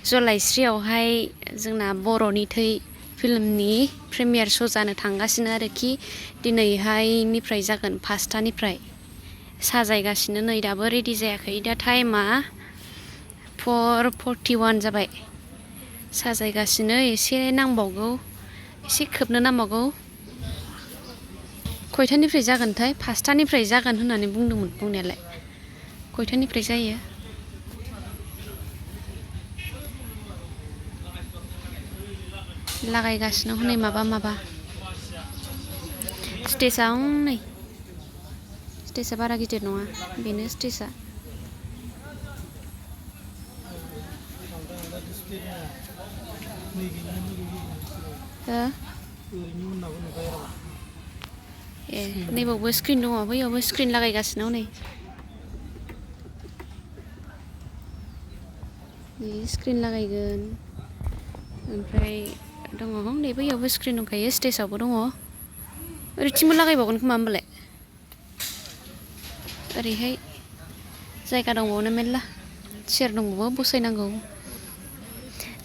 जलाइस्रियावहाय जोंना बर'नि थै फिल्मनि प्रिमियार श' जानो थांगासिनो आरोखि दिनैहायनिफ्राय जागोन 5टानिफ्राय साजायगासिनो नै दाबो रेडि जायाखै दा टाइमा 4:41 जाबाय साजायगासिनो एसे नांबावगौ एसे खोबनो नांबावगौ खयथानिफ्राय जागोनथाय 5टानिफ्राय जागोन होननानै बुंदोंमोन बुंनायालाय खयथानिफ्राय जायो लागायगासिनो हनै माबा स्टेजआ नै स्टेजआ बारा गिदिर नङा बेनो स्टेजआ ए नैबावबो स्क्रिन दङ बैयावबो स्क्रिन लागायगासिनो नै स्क्रिन लागायगोन ओमफ्राय दङ नै बैयावबो स्क्रिन दंखायो स्टेजआवबो दङ ओरैथिंबो लागायबावगोन खोमा होमबालाय ओरैहाय जायगा दंबावनो मेरला चेयार दंबावो बसायनांगौ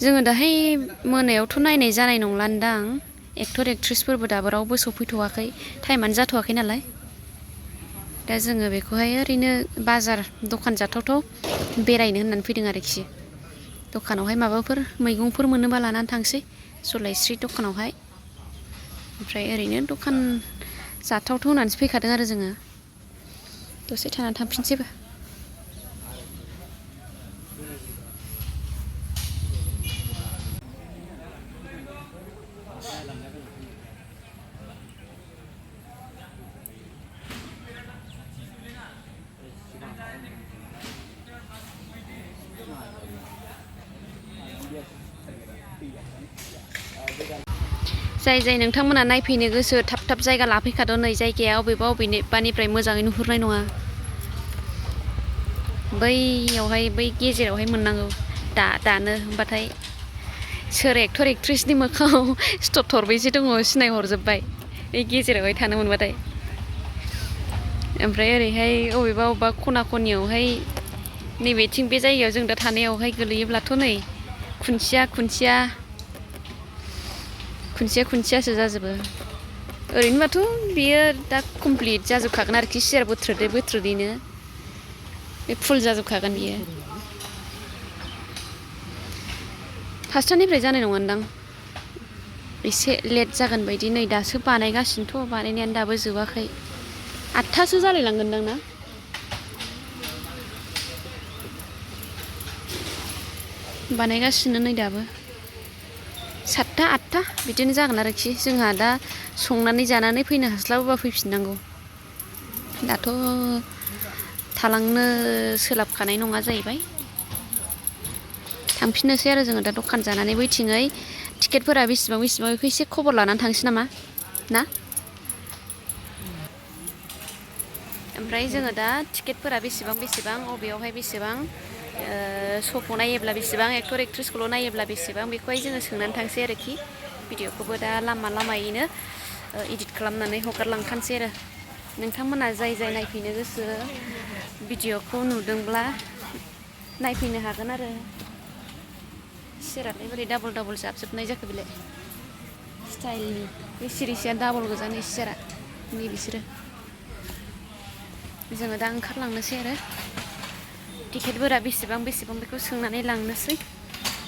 जोङो दाहाय मोनायावथ' नायनाय जानाय नंलान्दां एक्टर एक्ट्रेसफोरबो दाबो रावबो सफैथ'वाखै टाइमानो जाथ'वाखै नालाय दा जोङो बेखौहाय ओरैनो बाजार दखान जाथावथाव बेरायनो होननानै फैदों आरोखि दखानावहाय माबाफोर मैगंफोर मोनोबा लानानै थांसै जलाइस्रि दखानावहाय ओमफ्राय ओरैनो दखान जाथावथाव होननानैसो फैखादों आरो जोङो दसे थानानै थांफिनसैबो जाय नोंथांमोना नायफैनो गोसो थाब जायगा लाफैखादो नै जायगाया अबेबानिफ्राय मोजाङै नुहुरनाय नङा बैयावहाय बै गेजेरावहाय मोननांगौ दानो होमबाथाय सोर एक्टर एक्ट्रेसनि मोखाङाव सिथर थरबैसे दङ सिनायहरजोब्बाय बे गेजेरावहाय थानो मोनबाथाय ओमफ्राय ओरैहाय अबेबा खना खनियावहाय नैबेथिं बे जायगायाव जों दा थानायावहाय गोलैयोब्लाथ' नै खुन्थियासो जाजोबो ओरैनोबाथ' बियो दा कमप्लिट जाजोबखागोन आरोखि सियार बोथ्रोदैनो बे फुल जाजोबखागोन बियो 5टानिफ्राय जानाय नङान्दां एसे लेट जागोन बायदि नै दासो बानायगासिनोथ' बानायनायानो दाबो जोबाखै 8टासो जालायलांगोनदां ना बानायगासिनो नै दाबो 7टा 8टा बिदिनो जागोन आरोखि जोंहा दा संनानै जानानै फैनो हास्लाबोबा फैफिननांगौ दाथ' थालांनो सोलाबखानाय नङा जाहैबाय थांफिननोसै आरो जोङो दा दखान जानानै बैथिङै टिकेटफोरा बेसेबां बेखौ एसे खबर लानानै थांसै नामा ना ओमफ्राय जोङो दा टिकेटफोरा बेसेबां अबेयावहाय बेसेबां श'खौ नायोब्ला बेसेबां एक्टर एक्ट्रेसखौल' नायोब्ला बेसेबां बेखौहाय जोङो सोंनानै थांसै आरोखि भिडिअखौबो दा लामायैनो इडिट खालामनानै हगारलांखानोसै आरो नोंथांमोना जाय नायफैनो गोसो भिडिअखौ नुदोंब्ला नायफैनो हागोन आरो सियारालाय बोरै डाबल जाबजोबनाय जाखो बेलाय स्टाइलनि बे सिरिसेया डाबल गोजानि सियारा नै बिसोरो जोङो दा ओंखारलांनोसै आरो टिकेटफोरा बेसेबां बेखौ सोंनानै लांनोसै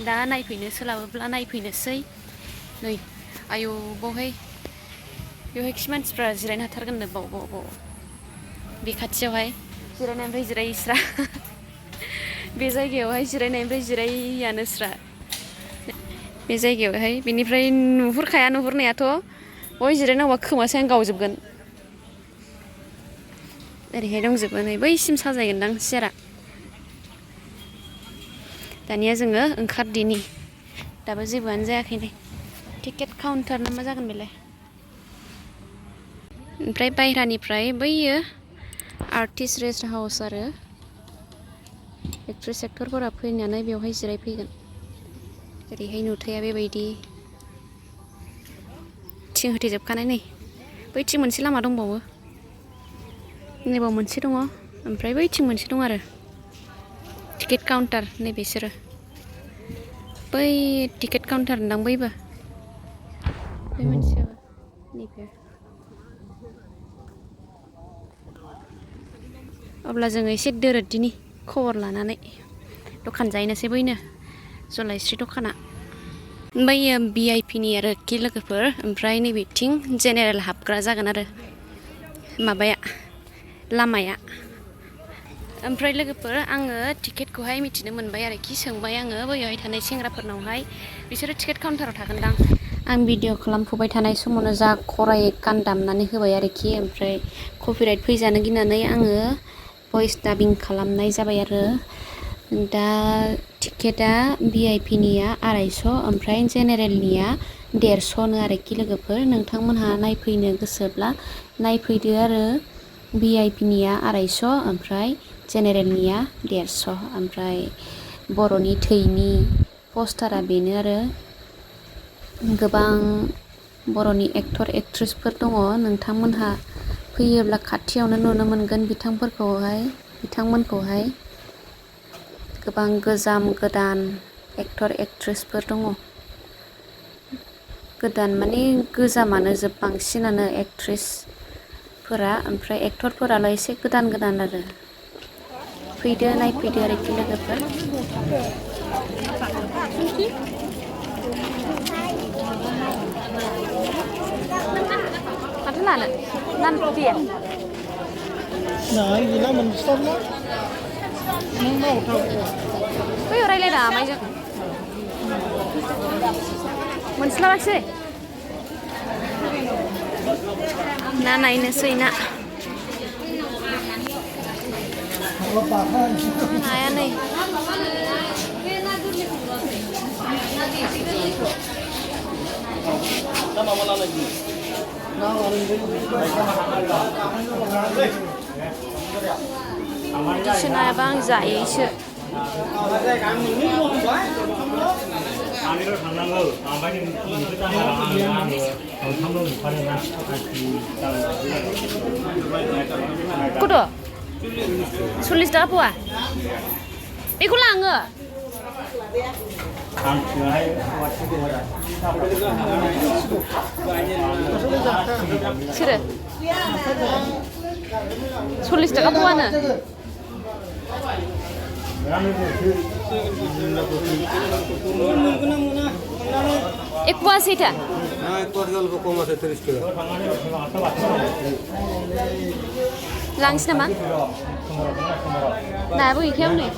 दा नायफैनो सोलाबोब्ला नायफैनोसै नै आयौ बेवहाय खि मानसिफ्रा जिरायनो हाथारगोननो बाव बे खाथियावहाय जिरायनायनिफ्राय जिरायिस्रा बे जायगायावहाय जिरायनायनिफ्राय जिरायियानोस्रा बे जायगायावहाय बेनिफ्राय नुहुरखाया नुहुरनायाथ' बहाय जिरायनांगौबा खोमासायानो गावजोबगोन ओरैहाय दंजोबो नै बैसिम साजायगोनदां सियारा दानिया जोङो ओंखारदिनि दाबो जेबोआनो जायाखै नै टिकेट काउन्टार ना मा जागोन बेलाय ओमफ्राय बायह्रानिफ्राय बैयो आर्टिस्ट रेस्ट हाउस आरो एक्ट्रेस एक्टरफोरा फैनानै बेवहाय जिरायफैगोन ओरैहाय नुथाया बेबायदि थिं होथेजोबखानाय नै बैथिं मोनसे लामा दंबावो नैबाव मोनसे दङ ओमफ्राय बैथिं मोनसे दं आरो टिकेट काउन्टार नै बिसोरो बै टिकेट काउन्टार दां बैबो बे मोनसेयाबो नैबे अब्ला जोङो एसे दोरोददिनि खबर लानानै दखान जाहैनोसै बैनो जलाइस्रि दखाना बैयो VIP नि आरोखि लोगोफोर ओमफ्राय नैबेथिं जेनेरेल हाबग्रा जागोन आरो माबाया लामाया ओमफ्राय लोगोफोर आङो टिकेटखौहाय मिथिनो मोनबाय आरोखि सोंबाय आङो बैयावहाय थानाय सेंग्राफोरनावहाय बिसोरो टिकेट काउन्टाराव थागोनदां आं भिडिअ खालामफुबाय थानाय समावनो जा खरायै गान दामनानै होबाय आरोखि ओमफ्राय कपिराइट फैजानो गिनानै आङो भइस डाबिं खालामनाय जाबाय आरो दा टिकेटआ VIP निया 250 ओमफ्राय जेनेरेलनिया 150नो आरोखि लोगोफोर नोंथांमोनहा नायफैनो गोसोब्ला नायफैदो आरो VIP निया 250 ओमफ्राय जेनेरेलनिया 150 ओमफ्राय बर'नि थैनि पस्टारा बेनो आरो गोबां बर'नि एक्टर एक्ट्रेसफोर दङ नोंथांमोनहा फैयोब्ला खाथियावनो नुनो मोनगोन बिथांमोनखौहाय गोबां गोजाम गोदान एक्टर एक्ट्रेसफोर दङ गोदान माने गोजामानो जोब बांसिनानो एक्ट्रेसफोरा ओमफ्राय एक्टरफोराल' एसे गोदान आरो फैदो नायफैदो आरोखि लोगोफोर माथो लानो दे बैयाव रायलायना माइजों मोनस्लाबासै ना नायनोसै ना नाया नै बिदिसो नायाबा आं जायोसो कत' 40 थाखा पवा बेखौ लाङो सोरो 40 थाखा पवानो एक पवा सैथा लांसै नामा नायाबो गैखाया हनै